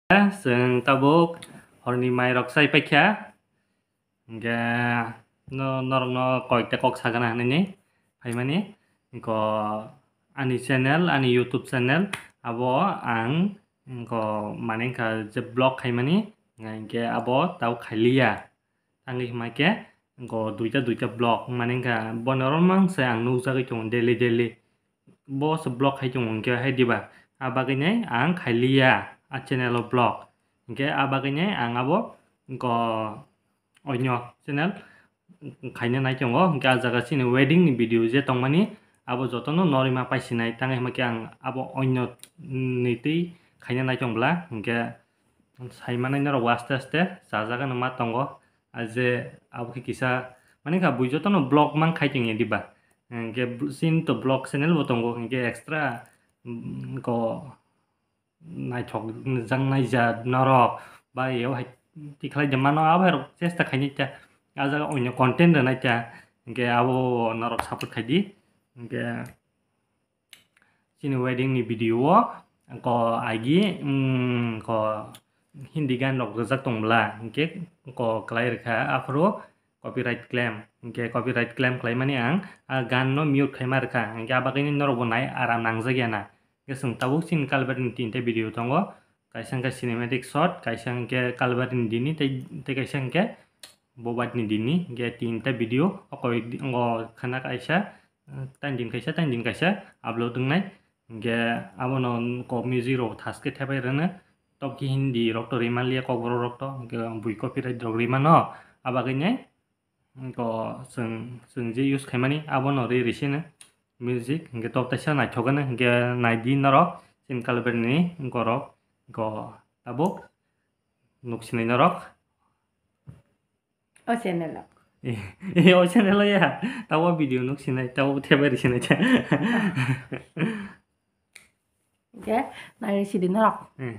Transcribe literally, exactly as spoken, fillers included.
Chwng tabuk horni mairok chai paikha. Hingke no, norokno koyekta kok sagana hinwi phaimani. Hingko ani channel, ani YouTube channel, abo ang hingko mane wngkha je vlog khaimani, hingke abo tabuk khailiya. Tangwi hwnba khe, go duita duita vlog, mane wngkha bono oro mang se ang nukjagwi tongo daily daily. Bo se vlog khai tongo hwnkhe hai diba? A bagwino ang khailiya a channel o vlog. Hwnkhe a bagwino ang abo go oino channel khaina nai tongo. Hwnkhe a jaga chini wedding ni video je tongmani abo jotono norima paisinai, tangwi hwnba khe ang abo oino ni twi khaina nai tong bwla. Hwnkhe sai manai norok bo aste aste chajaga no ma tongo. A je abo khe kisa, mane kha bui jotono vlog mang khai tongya diba? Hwnkhe bl-, chini to vlog channel bo tongo, hwnkhe extra, mm, ko naithok jang naija norok ba eo hai tikhlai de mano, abo hai rok chesta khainai ta, a jaga oino content rwnai ta, hwnkhe abo norok support khai di, hwnkhe chini wedding ni video o ko agi, mm, ko Hindi gan rok rwjak tong bwla, hwnkhe ko kwlai rwkha, aphuru copyright claim, hwnkhe copyright claim khlaimani ang a gan no mute khaima rwkha, hwnkhe a bagwino norok bo nai aram nangjak ya na. Hwnkhe chwng tabuk chini Kalbari ni tinta video tongo, kaisa hwnkhe cinematic shot, kaisa hwnkhe Kalbari ni dini, tei, tei kaisa hwnkhe Bobat ni dini, hwnkhe tinta video o koi di-, o khana kaisa, tang din kaisa, tang din kaisa upload wngnai. Hwnkhe abono kok music rok thaske thepai rwno, tok khe Hindi rok to rwima liya, kokborok rok to, hwnkhe bui copyright rok rwima no, a bagwino ko chwng, chwng je use khaimani abono rwi rwi sino music, hwnkhe tok taisa naithok gano, hwnkhe naidi norok chini Kalbari ni borok ko tabuk nuksinai norok. O channel o. Eh, eh, o channel o ya. Tabo video nuk sinai, tabo thebai ri sinai cha. Oke, nai sidi norok. Eh.